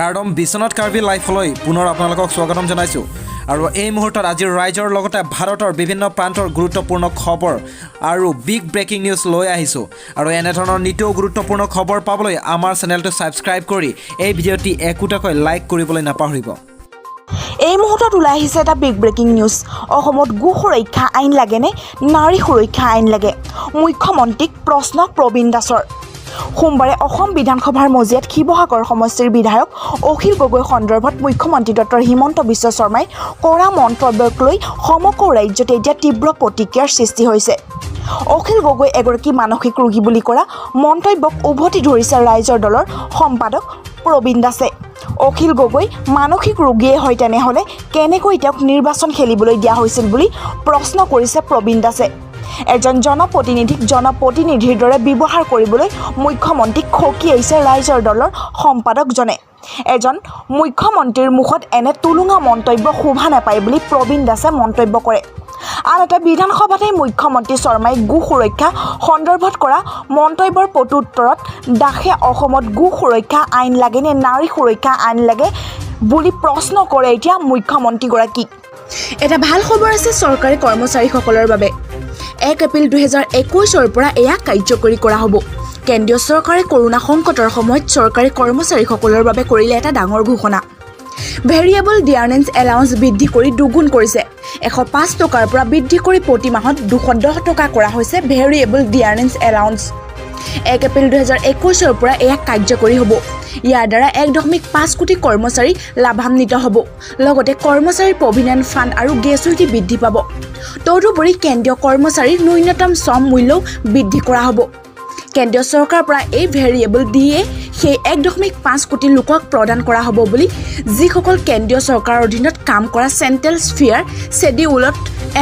কাৰ্ডম বিশ্বনাথ কাৰ্বি লাইফলৈ পুনৰ আপোনালোকক স্বাগতম জনাইছোঁ। আৰু এই মুহূৰ্তত আজিৰ ৰাজ্যৰ লগতে ভাৰতৰ বিভিন্ন প্ৰান্তৰ গুৰুত্বপূৰ্ণ খবৰ আৰু বিগ ব্ৰেকিং নিউজ লৈ আহিছোঁ। আৰু এনেধৰণৰ নিতৌ গুৰুত্বপূৰ্ণ খবৰ পাবলৈ আমাৰ চেনেলটো ছাবস্ক্ৰাইব কৰি এই ভিডিঅ'টি একোটাকৈ লাইক কৰিবলৈ নাপাহৰিব। এই মুহূৰ্তত ওলাই আহিছে এটা বিগ ব্ৰেকিং নিউজ। অসমত গো সুৰক্ষা আইন লাগেনে নাৰী সুৰক্ষা আইন লাগে, মুখ্যমন্ত্ৰীক প্ৰশ্ন প্ৰবীণ দাসৰ। সোমবাৰে অসম বিধানসভাৰ মজিয়াত শিৱসাগৰ সমষ্টিৰ বিধায়ক অখিল গগৈ সন্দৰ্ভত মুখ্যমন্ত্ৰী ডক্টৰ হিমন্ত বিশ্ব শৰ্মাই কৰা মন্তব্যক লৈ সমগ্ৰ ৰাজ্যতে এতিয়া তীব্ৰ প্ৰতিক্ৰিয়াৰ সৃষ্টি হৈছে। অখিল গগৈ এগৰাকী মানসিক ৰোগী বুলি কৰা মন্তব্যক উভতি ধৰিছে ৰাইজৰ দলৰ সম্পাদক প্ৰবীণ দাসে। অখিল গগৈ মানসিক ৰোগীয়ে হয়, তেনেহ'লে কেনেকৈ তেওঁক নিৰ্বাচন খেলিবলৈ দিয়া হৈছিল বুলি প্ৰশ্ন কৰিছে প্ৰবীণ দাসে। এজন জনপ্ৰতিনিধিক জনপ্ৰতিনিধিৰ দৰে ব্যৱহাৰ কৰিবলৈ মুখ্যমন্ত্ৰীক সকীয়াইছে ৰাইজৰ দলৰ সম্পাদকজনে। এজন মুখ্যমন্ত্ৰীৰ মুখত এনে টুলুঙা মন্তব্য শোভা নাপায় বুলি প্ৰবীণ দাসে মন্তব্য কৰে। আনহাতে বিধানসভাতেই মুখ্যমন্ত্ৰী শৰ্মাই গো সুৰক্ষা সন্দৰ্ভত কৰা মন্তব্যৰ প্ৰত্যুত্তৰত দাসে অসমত গো সুৰক্ষা আইন লাগে নে নাৰী সুৰক্ষা আইন লাগে বুলি প্ৰশ্ন কৰে এতিয়া মুখ্যমন্ত্ৰীগৰাকীক। এটা ভাল খবৰ আছে চৰকাৰী কৰ্মচাৰীসকলৰ বাবে। 1 এপ্ৰিল 2021ৰ পৰা এয়া কাৰ্যকৰী কৰা হ'ব। কেন্দ্ৰীয় চৰকাৰে কৰোণা সংকটৰ সময়ত চৰকাৰী কৰ্মচাৰীসকলৰ বাবে কৰিলে এটা ডাঙৰ ঘোষণা। ভেৰিয়েবল ডিয়াৰনেন্স এলাউন্স বৃদ্ধি কৰি দুগুণ কৰিছে। 105 টকাৰ পৰা বৃদ্ধি কৰি প্ৰতি মাহত 210 টকা কৰা হৈছে ভেৰিয়েবল ডিয়াৰনেন্স এলাউন্স। 1 এপ্ৰিল 2021ৰ পৰা এয়া কাৰ্যকৰী হ'ব। ইয়াৰ দ্বাৰা 1.5 কোটি কৰ্মচাৰী লাভান্বিত হ'ব। লগতে কৰ্মচাৰীৰ প্ৰভিডেণ্ট ফাণ্ড আৰু গ্ৰেচুইটি বৃদ্ধি পাব। তদুপৰি কেন্দ্ৰীয় কৰ্মচাৰীৰ ন্যূনতম শ্ৰম মূল্যও বৃদ্ধি কৰা হ'ব। কেন্দ্ৰীয় চৰকাৰৰ পৰা এই ভেৰিয়েবল ডিএ সেই 1.5 কোটি লোকক প্ৰদান কৰা হ'ব বুলি, যিসকল কেন্দ্ৰীয় চৰকাৰৰ অধীনত কাম কৰা চেণ্ট্ৰেল স্ফিয়াৰ শ্বেডিউলত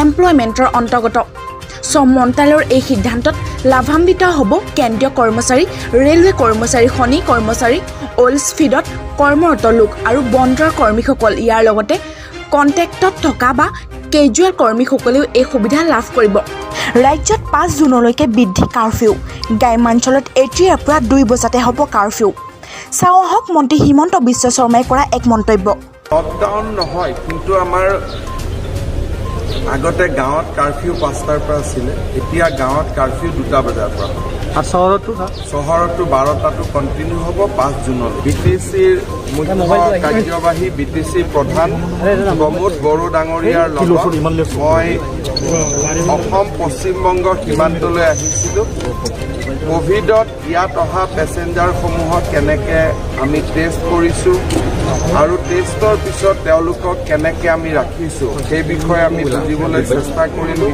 এমপ্লয়মেণ্টৰ অন্তৰ্গত। শ্ৰম মন্ত্ৰালয়ৰ এই সিদ্ধান্তত লাভান্বিত হ'ব কেন্দ্ৰীয় কৰ্মচাৰী, ৰেলৱে কৰ্মচাৰী, খনি কৰ্মচাৰী, অইল ফিল্ডত কৰ্মৰত লোক আৰু বন্দৰ কৰ্মীসকল। ইয়াৰ লগতে কণ্ট্ৰেক্টত থকা বা কেজুৱেল কৰ্মীসকলেও এই সুবিধা লাভ কৰিব। ৰাজ্যত 5 জুনলৈকে বৃদ্ধি কাৰফিউ। গ্ৰাম্যাঞ্চলত এতিয়াৰ পৰা 2 বজাতে হ'ব কাৰফিউ। চাওঁ আহক মন্ত্ৰী হিমন্ত বিশ্ব শৰ্মাই কৰা এক মন্তব্য। লকডাউন নহয়, কিন্তু আমাৰ আগতে গাঁৱত কাৰফিউ 5টাৰ পৰা আছিলে, এতিয়া গাঁৱত কাৰফিউ 2টা বজাৰ পৰা হ'ব। আৰু চহৰতো? চহৰতো 12টাটো কণ্টিনিউ হ'ব 5 জুনলৈ। বিটিচিৰ মুখ্য কাৰ্যবাহী, বিটিচি প্ৰধান প্ৰমোদ বড়ো ডাঙৰীয়াৰ লগত মই অসম পশ্চিমবংগ সীমান্তলৈ আহিছিলোঁ। ক'ভিডত ইয়াত অহা পেচেঞ্জাৰসমূহক কেনেকৈ আমি টেষ্ট কৰিছোঁ আৰু টেষ্টৰ পিছত তেওঁলোকক কেনেকৈ আমি ৰাখিছোঁ, সেই বিষয়ে আমি বুজিবলৈ চেষ্টা কৰিলোঁ।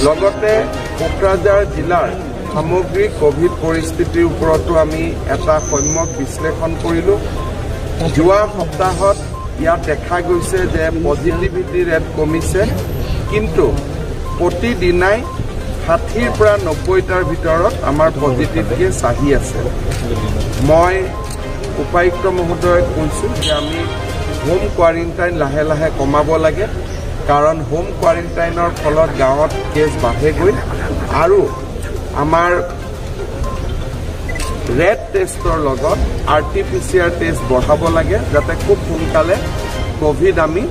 লগতে কোকৰাঝাৰ জিলাৰ সামগ্ৰিক ক'ভিড পৰিস্থিতিৰ ওপৰতো আমি এটা সম্যক বিশ্লেষণ কৰিলোঁ। যোৱা সপ্তাহত ইয়াত দেখা গৈছে যে পজিটিভিটি ৰেট কমিছে, কিন্তু প্ৰতিদিনাই 60ৰ পৰা 90টাৰ ভিতৰত আমাৰ পজিটিভ কেছ আহি আছে। মই উপায়ুক্ত মহোদয়ক কৈছোঁ যে আমি হোম কোৱাৰেণ্টাইন লাহে লাহে কমাব লাগে, কাৰণ হোম কোৱাৰেণ্টাইনৰ ফলত গাঁৱত কেছ বাঢ়েগৈ আৰু আমাৰ ৰেট টেষ্টৰ লগত আৰটিপিচিআৰ টেষ্ট বঢ়াব লাগে, যাতে খুব সোনকালে ক'ভিড আমি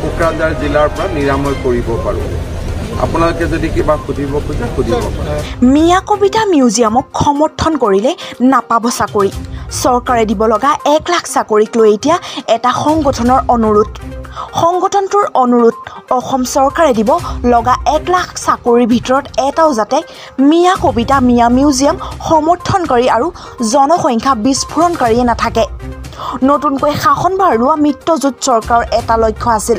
কোকৰাঝাৰ জিলাৰ পৰা নিৰাময় কৰিব পাৰোঁ। আপোনালোকে যদি কিবা সুধিব খোজে, সুধিব পাৰে। মিয়া কবিতা মিউজিয়ামক সমৰ্থন কৰিলে নাপাব চাকৰি। চৰকাৰে দিব লগা 1 লাখ চাকৰিক লৈ এতিয়া এটা সংগঠনৰ অনুৰোধ। সংগঠনটোৰ অনুৰোধ, অসম চৰকাৰে দিব লগা 1 লাখ চাকৰিৰ ভিতৰত এটাও যাতে মিয়া কবিতা, মিয়া মিউজিয়াম সমৰ্থনকাৰী আৰু জনসংখ্যা বিস্ফোৰণকাৰীয়ে নাথাকে। নতুনকৈ শাসনভাৰ লোৱা মিত্ৰজোঁট চৰকাৰৰ এটা লক্ষ্য আছিল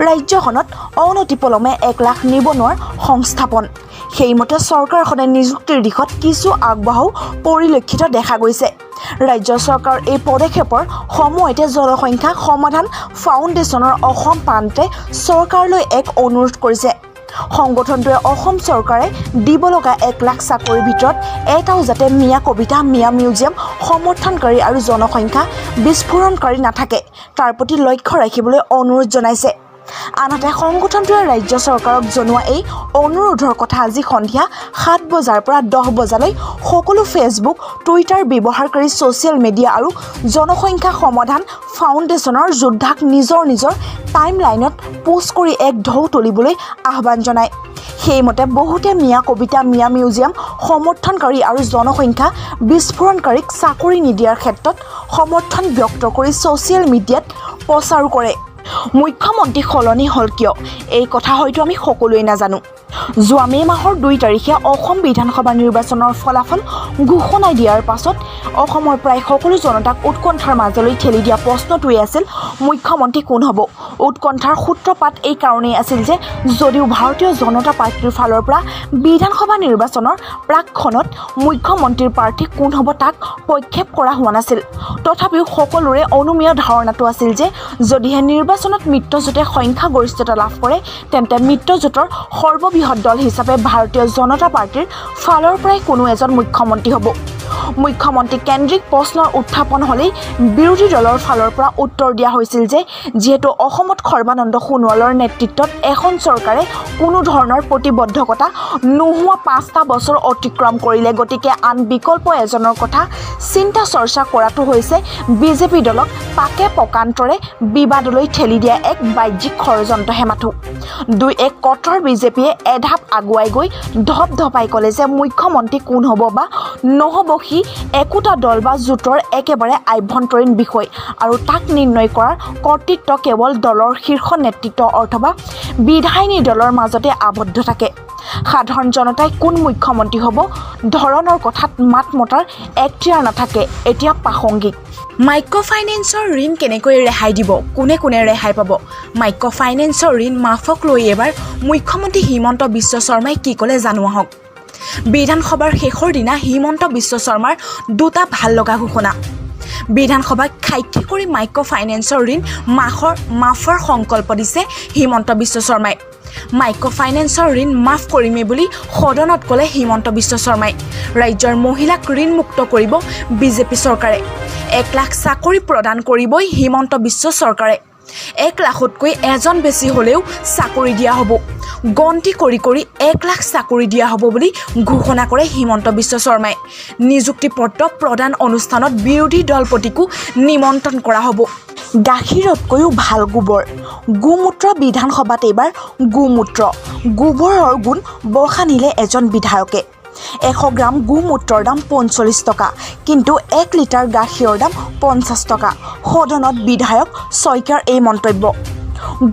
ৰাজ্যখনত অনতিপলমে 1 লাখ নিবনুৱাৰ সংস্থাপন। সেইমতে চৰকাৰখনে নিযুক্তিৰ দিশত কিছু আগবঢ়াও পৰিলক্ষিত দেখা গৈছে। ৰাজ্য চৰকাৰৰ এই পদক্ষেপৰ সময়তে জনসংখ্যা সমাধান ফাউণ্ডেশ্যনৰ অসম প্ৰান্তে চৰকাৰলৈ এক অনুৰোধ কৰিছে। সংগঠনটোৱে অসম চৰকাৰে দিব লগা 1 লাখ চাকৰিৰ ভিতৰত এটাও যাতে মিয়া কবিতা, মিয়া মিউজিয়াম সমৰ্থনকাৰী আৰু জনসংখ্যা বিস্ফোৰণকাৰী নাথাকে, তাৰ প্ৰতি লক্ষ্য ৰাখিবলৈ অনুৰোধ জনাইছে। আনহাতে সংগঠনটোৱে ৰাজ্য চৰকাৰক জনোৱা এই অনুৰোধৰ কথা আজি সন্ধিয়া 7 বজাৰ পৰা 10 বজালৈ সকলো ফেচবুক, টুইটাৰ ব্যৱহাৰকাৰী, ছ'চিয়েল মিডিয়া আৰু জনসংখ্যা সমাধান ফাউণ্ডেশ্যনৰ যোদ্ধাক নিজৰ নিজৰ টাইম লাইনত পোষ্ট কৰি এক ঢৌ তুলিবলৈ আহ্বান জনায়। সেইমতে বহুতে মিয়া কবিতা, মিয়া মিউজিয়াম সমৰ্থনকাৰী আৰু জনসংখ্যা বিস্ফোৰণকাৰীক চাকৰি নিদিয়াৰ ক্ষেত্ৰত সমৰ্থন ব্যক্ত কৰি ছ'চিয়েল মিডিয়াত প্ৰচাৰো কৰে। মুখ্যমন্ত্ৰী সলনি হ'ল কিয়, এই কথা হয়তো আমি সকলোৱে নাজানো। যোৱা মে' মাহৰ 2 তাৰিখে অসম বিধানসভা নিৰ্বাচনৰ ফলাফল ঘোষণা দিয়াৰ পাছত অসমৰ প্ৰায় সকলো জনতাক উৎকণ্ঠাৰ মাজলৈ ঠেলি দিয়া প্ৰশ্নটোৱেই আছিল, মুখ্যমন্ত্ৰী কোন হ'ব? উৎকণ্ঠাৰ সূত্ৰপাত এই কাৰণেই আছিল যে যদিও ভাৰতীয় জনতা পাৰ্টীৰ ফালৰ পৰা বিধানসভা নিৰ্বাচনৰ প্ৰাকক্ষণত মুখ্যমন্ত্ৰীৰ প্ৰাৰ্থী কোন হ'ব তাক প্ৰক্ষেপ কৰা হোৱা নাছিল, তথাপিও সকলোৰে অনুমেয় ধাৰণাটো আছিল যে যদিহে নিৰ্বাচনত মিত্ৰজোঁটে সংখ্যাগৰিষ্ঠতা লাভ কৰে, তেন্তে মিত্ৰজোঁটৰ সৰ্ববৃহৎ দল হিচাপে ভাৰতীয় জনতা পাৰ্টীৰ ফালৰ পৰাই কোনো এজন মুখ্যমন্ত্ৰী হ'ব। মুখ্যমন্ত্ৰী কেন্দ্ৰিক প্ৰশ্নৰ উত্থাপন হ'লেই বিৰোধী দলৰ ফালৰ পৰা উত্তৰ দিয়া হৈছিল যে যিহেতু অসমত সৰ্বানন্দ সোণোৱালৰ নেতৃত্বত এখন চৰকাৰে কোনো ধৰণৰ প্ৰতিবদ্ধকতা নোহোৱা 5টা বছৰ অতিক্ৰম কৰিলে, গতিকে আন বিকল্প এজনৰ কথা চিন্তা চৰ্চা কৰাটো হৈছে বিজেপি দলক পাকে পকান্তৰে বিবাদলৈ ঠেলি দিয়া এক বাহ্যিক ষড়যন্ত্ৰহে মাথোঁ। দুই এক কট্টৰ বিজেপিয়ে এঢাপ আগুৱাই গৈ ধপ ধপাই ক'লে যে মুখ্যমন্ত্ৰী কোন হ'ব বা নহ'ব সি একোটা দল বা জোঁটৰ একেবাৰে আভ্যন্তৰীণ বিষয় আৰু তাক নিৰ্ণয় কৰাৰ কৰ্তৃত্ব কেৱল দলৰ শীৰ্ষ নেতৃত্ব অথবা বিধায়িনী দলৰ মাজতে আবদ্ধ থাকে। সাধাৰণ জনতাই কোন মুখ্যমন্ত্ৰী হ'ব ধৰণৰ কথাত মাত মতাৰ এখতিয়াৰ নাথাকে। এতিয়া প্ৰাসংগিক মাইক্ৰ' ফাইনেন্সৰ ঋণ কেনেকৈ ৰেহাই দিব, কোনে কোনে ৰেহাই পাব? মাইক্ৰ' ফাইনেন্সৰ ঋণ মাফক লৈ এইবাৰ মুখ্যমন্ত্ৰী হিমন্ত বিশ্ব শৰ্মাই কি ক'লে জানো আহক। বিধানসভাৰ শেষৰ দিনা হিমন্ত বিশ্ব শৰ্মাৰ দুটা ভাল লগা ঘোষণা। বিধানসভাক সাক্ষী কৰি মাইক্ৰ' ফাইনেন্সৰ ঋণ মাফৰ সংকল্প দিছে হিমন্ত বিশ্ব শৰ্মাই। মাইক্ৰ' ফাইনেন্সৰ ঋণ মাফ কৰিমেই বুলি সদনত ক'লে হিমন্ত বিশ্ব শৰ্মাই। ৰাজ্যৰ মহিলাক ঋণমুক্ত কৰিব বিজেপি চৰকাৰে। 1 লাখ চাকৰি প্ৰদান কৰিবই হিমন্ত বিশ্ব চৰকাৰে। 1 লাখতকৈ এজন বেছি হ'লেও চাকৰি দিয়া হ'ব। গন্তি কৰি কৰি 1 লাখ চাকৰি দিয়া হ'ব বুলি ঘোষণা কৰে হিমন্ত বিশ্ব শৰ্মাই। নিযুক্তি পত্ৰ প্ৰদান অনুষ্ঠানত বিৰোধী দলপতিকো নিমন্ত্ৰণ কৰা হ'ব। গাখীৰতকৈও ভাল গোবৰ, গোমূত্ৰ। বিধানসভাত এইবাৰ গোমূত্ৰ, গোবৰৰ গুণ বখানিলে এজন বিধায়কে। 100 গ্ৰাম গোমূত্ৰৰ দাম 45 টকা, কিন্তু 1 লিটাৰ গাখীৰৰ দাম 50 টকা। সদনত বিধায়ক শইকীয়াৰ এই মন্তব্য।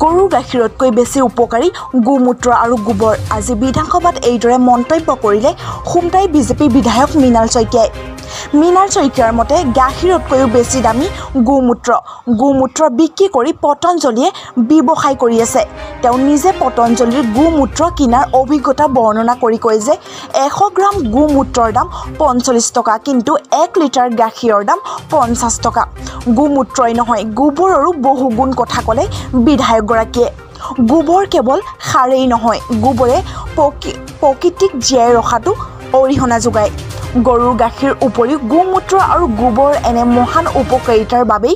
গৰুৰ গাখীৰতকৈ বেছি উপকাৰী গোমূত্ৰ আৰু গোবৰ। আজি বিধানসভাত এইদৰে মন্তব্য কৰিলে খুমটাই বিজেপি বিধায়ক মৃণাল শইকীয়াই। মৃণাল শইকীয়াৰ মতে গাখীৰতকৈও বেছি দামী গোমূত্ৰ। গোমূত্ৰ বিক্ৰী কৰি পতঞ্জলিয়ে ব্যৱসায় কৰি আছে। তেওঁ নিজে পতঞ্জলিৰ গোমূত্ৰ কিনাৰ অভিজ্ঞতা বৰ্ণনা কৰি কয় যে 100 গ্ৰাম গোমূত্ৰৰ দাম 45 টকা, কিন্তু 1 লিটাৰ গাখীৰৰ দাম 50 টকা। গোমূত্ৰই নহয়, গোবৰৰো বহু গুণ কথা ক'লে বিধায়কগৰাকীয়ে। গোবৰ কেৱল সাৰেই নহয়, গোবৰে প্ৰকৃতিক জীয়াই ৰখাতো অৰিহণা যোগায়। গৰুৰ গাখীৰ উপৰিও গোমূত্ৰ আৰু গোবৰ এনে মহান উপকাৰিতাৰ বাবেই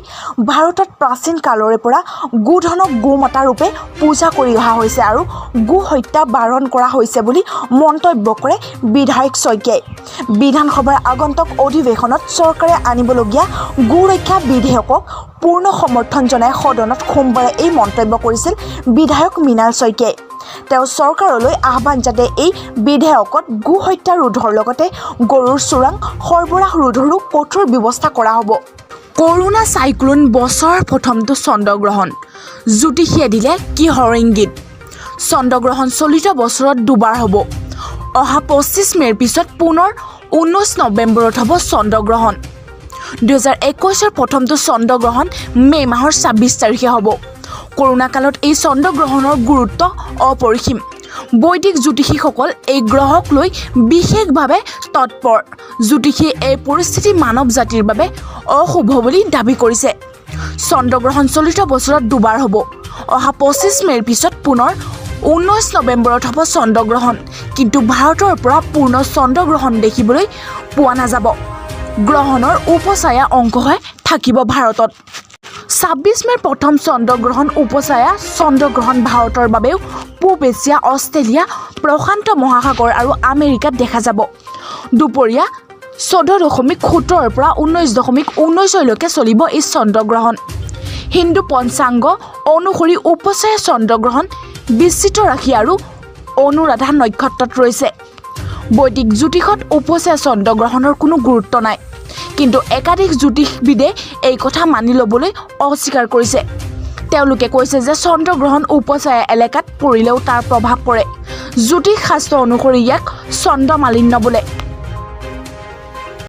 ভাৰতত প্ৰাচীন কালৰে পৰা গোধনক গোমাতা ৰূপে পূজা কৰি অহা হৈছে আৰু গো হত্যা বাৰণ কৰা হৈছে বুলি মন্তব্য কৰে বিধায়ক শইকীয়াই। বিধানসভাৰ আগন্তুক অধিৱেশনত চৰকাৰে আনিবলগীয়া গো ৰক্ষা বিধেয়কক পূৰ্ণ সমৰ্থন জনাই সদনত সোমবাৰে এই মন্তব্য কৰিছিল বিধায়ক মৃণাল শইকীয়াই। তেওঁ চৰকাৰলৈ আহ্বান যাতে এই বিধেয়কত গো হত্যা ৰোধৰ লগতে গৰুৰ চোৰাং সৰবৰাহ ৰোধৰো কঠোৰ ব্যৱস্থা কৰা হ'ব। কৰোণা চাইক্লোন বছৰৰ প্ৰথমটো চন্দ্ৰগ্ৰহণ, জ্যোতিষীয়ে দিলে কিহৰ ইংগিত? চন্দ্ৰগ্ৰহণ চলিত বছৰত দুবাৰ হ'ব। অহা 25 মে'ৰ পিছত পুনৰ 19 নৱেম্বৰত হ'ব চন্দ্ৰগ্ৰহণ। 2021ৰ প্ৰথমটো চন্দ্ৰগ্ৰহণ মে' মাহৰ 26 তাৰিখে হ'ব। কৰোণা কালত এই চন্দ্ৰগ্ৰহণৰ গুৰুত্ব অপৰিসীম। বৈদিক জ্যোতিষীসকল এই গ্ৰহক লৈ বিশেষভাৱে তৎপৰ। জ্যোতিষীয়ে এই পৰিস্থিতি মানৱ জাতিৰ বাবে অশুভ বুলি দাবী কৰিছে। চন্দ্ৰগ্ৰহণ চলিত বছৰত দুবাৰ হ'ব। অহা 25 মে'ৰ পিছত পুনৰ 19 নৱেম্বৰত হ'ব চন্দ্ৰগ্ৰহণ। কিন্তু ভাৰতৰ পৰা পূৰ্ণ চন্দ্ৰগ্ৰহণ দেখিবলৈ পোৱা নাযাব। গ্ৰহণৰ উপছায়া অংশহে থাকিব ভাৰতত। 26 মে'ৰ প্ৰথম চন্দ্ৰগ্ৰহণ উপছায়া চন্দ্ৰগ্ৰহণ ভাৰতৰ বাবেও পূব এছিয়া, অষ্ট্ৰেলিয়া, প্ৰশান্ত মহাসাগৰ আৰু আমেৰিকাত দেখা যাব। দুপৰীয়া 14.17ৰ পৰা 19.19লৈকে চলিব এই চন্দ্ৰগ্ৰহণ। হিন্দু পঞ্চাংগ অনুসৰি উপছায়া চন্দ্ৰগ্ৰহণ বৃশ্চিক ৰাশি আৰু অনুৰাধা নক্ষত্ৰত ৰৈছে। বৈদিক জ্যোতিষত উপছায়া চন্দ্ৰগ্ৰহণৰ কোনো গুৰুত্ব নাই। কিন্তু একাধিক জ্যোতিষবিদে এই কথা মানি ল'বলৈ অস্বীকাৰ কৰিছে। তেওঁলোকে কৈছে যে চন্দ্ৰগ্ৰহণ উপছায়া এলেকাত পৰিলেও তাৰ প্ৰভাৱ পৰে। জ্যোতিষ শাস্ত্ৰ অনুসৰি ইয়াক চন্দ্ৰমালিন্য বোলে।